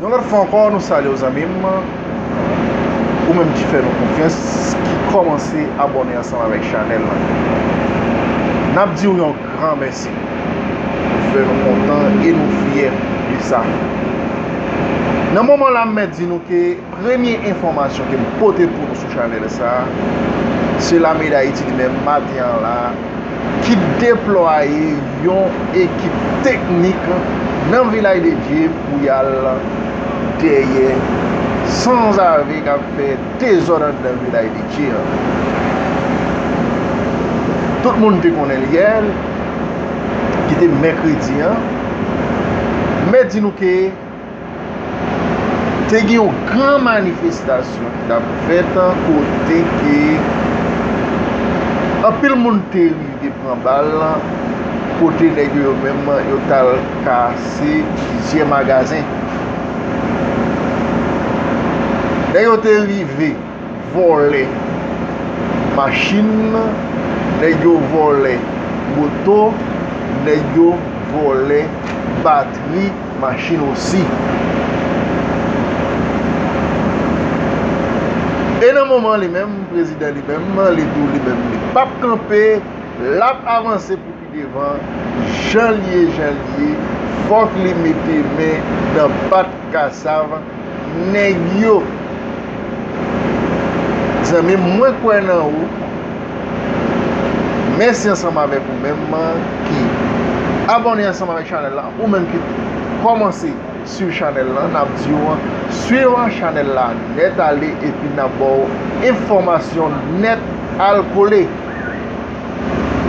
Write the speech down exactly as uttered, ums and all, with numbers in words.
Yon lòt fwa ankò, nou salye w, zanmi m, ou menm ki fè nou konfyans, ki kòmanse abòne ansanm avèk chanèl lan. N ap di w yon gran mèsi. Ou fè nou kontan e nou fyè de sa. Nan moman la, m mèt di nou ke premye enfòmasyon ke m pote pou nou sou chanèl sa, se Lame Dayiti li menm, maten an la, ki deplwaye yon ekip teknik nan Vilaj de Dye pou y al dèyè sanzave k ap fè dezòd anndan Vilaj de Dye an. Tout moun te konnen l yè, ki te mèkredi an. M mèt di nou ke te gen yon gran manifestasyon ki t ap fèt, kote ke anpil moun te rive pran bal, kote nèg yo menm yo t al kase plizyè magazen. Nèg yo te rive vòlè machin, nèg yo vòlè moto, nèg yo vòlè batri machin osi. E nan moman li menm, prezidan li menm, li di w li menm li p ap kanpe, l ap avanse pou pi devan, jan l ye, jan l ye, fòk li mete men nan pat kasav nèg yo. Zanmi m, mwen kwè nan ou. Mèsi ansanm avèk ou menm ki abòne ansanm avèk chanèl la, ou menm ki kòmanse swiv chanèl lan, n ap di w swiv chanèl la nèt ale epi n ap ba w enfòmasyon nèt al kole.